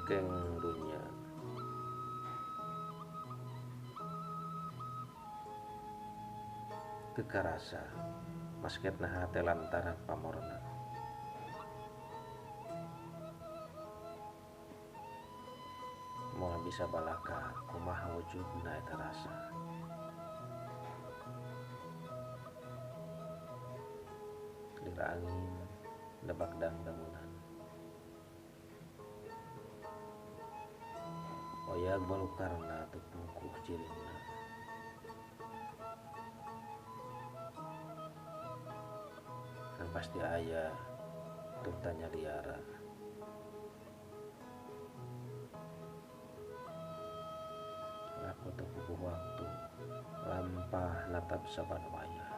Karangkeng dunya teu karasa masketna hate lantaran pamorna. Moal bisa balaka kumaha wujudna eta rasa. Lira angin nebak dangdangunan. Oyag balukarna teu pungkuh ciringna. Kan pasti aya tungtanya liara. Aku teu puguh waktu lampah natap saban wayah.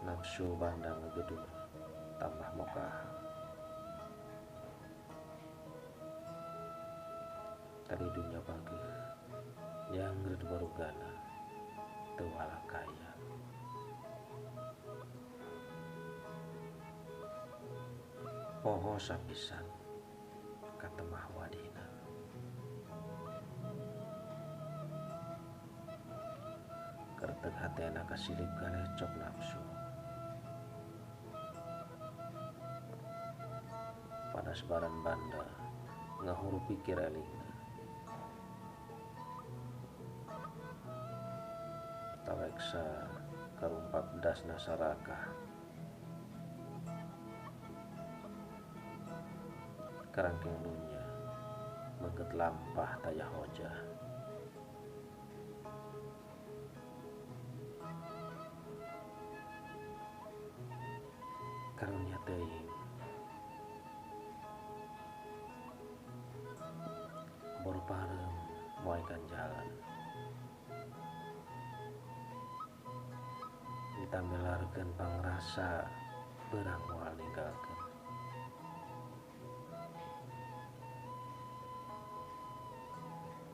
Nafsu banda ngegedur tambah mokaha. Tadi dunya bageuh nyangreud barugana teu walakaya. Poho sapisan katemah wadina. Kerteg hatena kasilip galecok nafsu. Panas baran banda ngahuru pikir elingna. Taweksa karumpak dasna sarakah. Karangkeng dunya mengget lampah taya hojah. Karunya teuing boro pareum moekan jalan. Ditamelarkeun pangrasa beurang moal ninggalkeun.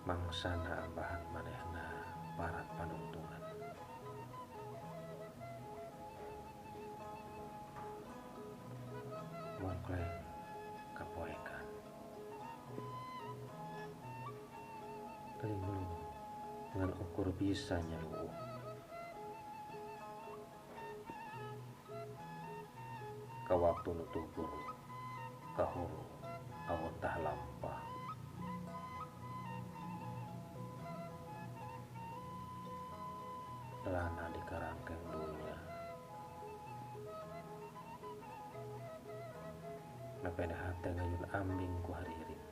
Mangsana ambahan manehna parat panungtungan. Mongkleng kapoekan. Linglung ngan ukur bisa nyaluuh. Ka waktu nu tugur kahuru awontah lampah. Lana di karangkeng dunya. Mepene hate ngayun ambing ku hariring.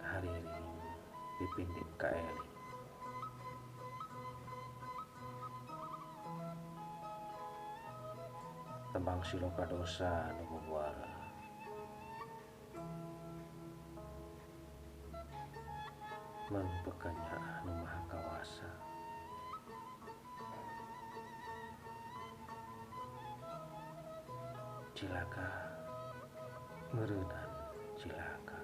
Hariring dipinding ka eling. Tembang siloka dosa nu guguara. Mangpekanya nu maha kawasa. Cilaka meureunan cilaka.